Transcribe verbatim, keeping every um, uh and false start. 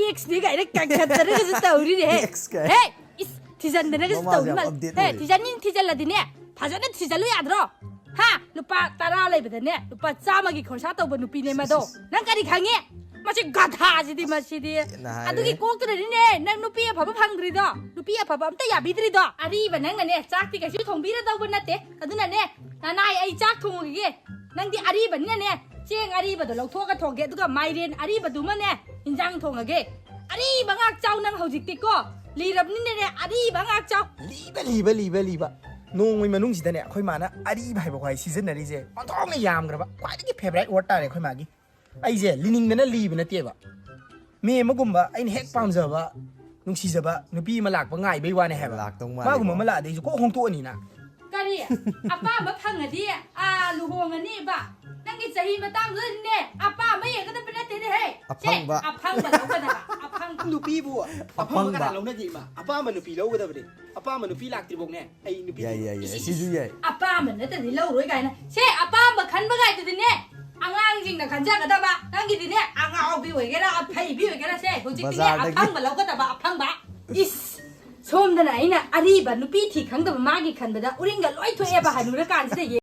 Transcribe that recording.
ꯑꯦꯛꯁꯅꯤ ꯀꯥꯏꯅ ꯀꯟꯈꯠꯇꯅꯒꯁꯨ ꯇꯧꯔꯤꯅꯦꯍꯦ꯫ ꯑꯦꯛꯁ ꯀꯥꯏ꯫ ꯍꯦ, ꯏꯁ, ꯊꯤꯖꯤꯟꯗꯅꯒꯁꯨ ꯃꯃꯥꯁꯦ ꯇꯧꯔꯤ ꯌꯥꯝ ꯃꯥꯜꯂꯦ꯫ ꯑꯞꯗꯦꯠ ꯍꯦ, ꯑꯣꯏꯔꯤ꯫ ꯊꯤꯖꯟꯅꯤꯡ ꯊꯤꯖꯜꯂꯗꯤꯅꯦ, ꯐꯖꯅ ꯊꯤꯖꯜꯂꯨ ꯌꯥꯗ꯭ꯔꯣ? ꯍꯥ, ꯂꯨꯄꯥ ꯇꯔꯥ ꯂꯩꯕꯗꯅꯦ ꯂꯨꯄꯥ ꯆꯥꯝꯃꯒꯤ ꯈꯣꯔꯁꯥ ꯇꯧꯕ ꯅꯨꯄꯤꯅꯦ ꯃꯗꯣ꯫ ꯅꯪ ꯀꯔꯤ ꯈꯪꯉꯤ? ꯃꯁꯤ ꯒꯙꯥꯁꯤꯗꯤ ꯃꯁꯤꯗꯤ꯫ ꯅ ꯍꯥꯏꯔꯦ꯫ ꯑꯗꯨꯒꯤ ꯀꯣꯛꯇꯨꯅꯅꯤꯅꯦ ꯅꯪ ꯅꯨꯄꯤ ꯑꯐꯕ ꯐꯪꯗ꯭ꯔꯤꯗꯣ, ꯅꯨꯄꯤ ꯑꯐꯕ ꯑꯝꯇ ꯌꯥꯕꯤꯗ꯭ꯔꯤꯗꯣ꯫ ꯑꯔꯤꯕ ꯅꯪꯅꯅꯦ ꯆꯥꯛꯇꯤ ꯀꯩꯁꯨ ꯊꯣꯡꯕꯤꯔꯗꯧꯕ ꯅꯠꯇꯦ꯫ ꯑꯗꯨꯅꯅꯦ, ꯅꯅꯥꯏ, ꯑꯩ ꯆꯥꯛ ꯊꯣꯡꯉꯨꯈꯤꯒꯦ꯫ ꯅꯪꯗꯤ ꯑꯔꯤꯕꯅꯤꯅꯅꯦ, ꯆꯦꯡ ꯑꯔꯤꯕꯗꯣ ꯂꯧꯊꯣꯛꯑꯒ ꯊꯣꯡꯒꯦ, ꯑꯗꯨꯒ ꯃꯥꯏꯔꯦꯟ ꯑꯔꯤꯕꯗꯨꯃꯅꯦ ꯏꯟꯖꯥꯡ ꯊꯣꯡꯉꯒꯦ꯫ ꯑꯔꯤꯕ ꯉꯥꯛ ꯆꯥꯎ ꯅꯪ ꯍꯧꯖꯤꯛꯇꯤꯀꯣ꯫ ꯂꯤꯔꯕꯅꯤꯅꯅꯦ, ꯑꯔꯤꯕ ꯉꯥꯛ ꯆꯥꯎ꯫ ꯂꯤꯕ ꯂꯤꯕ ꯂꯤꯕ ꯂꯤꯕ꯫ ꯅꯣꯡꯃꯒꯤ ꯃꯅꯨꯡꯁꯤꯗꯅꯦ ꯑꯩꯈꯣꯏ ꯃꯥꯅ ꯑꯔꯤꯕ ꯍꯥꯏꯕ ꯋꯥꯍꯩ ꯁꯤꯖꯤꯟꯅꯔꯤꯁꯦ ꯑꯣꯟꯊꯣꯛꯅ ꯌꯥꯝꯈ꯭ꯔꯕ, ꯈ꯭ꯋꯥꯏꯗꯒꯤ ꯐꯦꯚꯔꯥꯏꯠ ꯋꯥꯔꯗ ꯇꯥꯔꯦ ꯑꯩꯈꯣꯏ ꯃꯥꯒꯤ꯫ ꯑꯩꯁꯦ ꯂꯤꯅꯤꯡꯗꯅ ꯂꯤꯕ ꯅꯠꯇꯦꯕ꯫ ꯃꯦꯝ ꯑꯃꯒꯨꯝꯕ ꯑꯩꯅ ꯍꯦꯛ ꯄꯥꯝꯖꯕ, ꯅꯨꯡꯁꯤꯖꯕ ꯅꯨꯄꯤ ꯑꯃ ꯂꯥꯛꯄ ꯉꯥꯏꯕꯩ ꯋꯥꯅꯦ ꯍꯥꯏꯕ꯫ ꯂꯥꯛꯇꯧ ꯃꯥꯜꯂꯦꯀꯣ꯫ ꯃꯥꯒꯨꯝꯕ ꯑꯃ ꯂꯥꯛꯑꯗꯤ ꯑꯩꯁꯨ ꯀꯣꯛ ꯍꯣꯡꯇꯣꯛꯑꯅꯤꯅ꯫ ꯀꯔꯤ? ꯑꯄꯥꯝꯕ ꯐꯪꯉꯗꯤ, ꯑꯥ, ꯂꯨꯍꯣꯡꯉꯅꯤꯕ? ꯅꯪꯒꯤ ꯆꯍꯤ ꯃꯇꯥꯡꯗꯨꯗꯅꯦ ꯑꯄꯥꯝꯕ ꯌꯦꯡꯒꯗꯕ ꯅꯠꯇꯦꯅꯦ ꯍꯦ꯫ ꯁꯦ, ꯑꯐꯪꯕ꯫ ꯑꯐꯪꯕ ꯂꯧꯒꯗꯕ, ꯑꯐꯪꯕ꯫ ꯅꯨꯄꯤꯕꯨ ꯑꯐꯪꯕ ꯑꯐꯪꯕ꯫ ꯀꯅꯥ ꯂꯧꯅꯒꯦ? ꯏꯃꯥ, ꯑꯄꯥꯝꯕ ꯅꯨꯄꯤ ꯂꯧꯒꯗꯕꯅꯦ꯫ ꯑꯄꯥꯝꯕ ꯅꯨꯄꯤ ꯂꯥꯛꯇ꯭ꯔꯤꯐꯥꯎꯅꯦ ꯑꯩ ꯅꯨꯄꯤ ꯌꯥꯏ, ꯊꯤꯔꯣꯏ꯫ ꯌꯥꯏ, ꯌꯥꯏ꯫ ꯏꯁ, ꯏꯁ, ꯁꯤꯁꯨ ꯏꯁ꯫ ꯌꯥꯏ꯫ ꯑꯄꯥꯝꯕ ꯅꯠꯇꯗꯤ ꯂꯧꯔꯣꯏ ꯀꯥꯏꯅ꯫ ꯁꯦ, ꯑꯄꯥꯝꯕ ꯈꯟꯕ ꯀꯥꯏꯗꯨꯗꯤꯅꯦ ꯑꯉꯥꯡꯁꯤꯡꯅ ꯈꯟꯖꯒꯗꯕ꯫ ꯅꯪꯒꯤꯗꯤꯅꯦ ꯑꯉꯥꯎꯕꯤ ꯑꯣꯏꯒꯦꯔꯥ, ꯑꯐꯩꯕꯤ ꯑꯣꯏꯒꯦꯔꯥ, ꯁꯦ, ꯍꯧꯖꯤꯛꯇꯤꯅꯦ ꯕꯖꯥꯔꯗꯒꯤ꯫ ꯑꯐꯪꯕ ꯂꯧꯒꯗꯕ, ꯑꯐꯪꯕ꯫ ꯏꯁ, ꯁꯣꯝꯗꯅ ꯑꯩꯅ ꯑꯔꯤꯕ ꯅꯨꯄꯤ ꯊꯤ ꯈꯪꯗꯕ ꯃꯥꯒꯤ ꯈꯟꯕꯗ ꯎꯔꯤꯡꯒ ꯂꯣꯏ ꯊꯣꯛꯑꯦꯕ ꯍꯅꯨꯔꯀꯥꯟꯁꯤꯗ꯫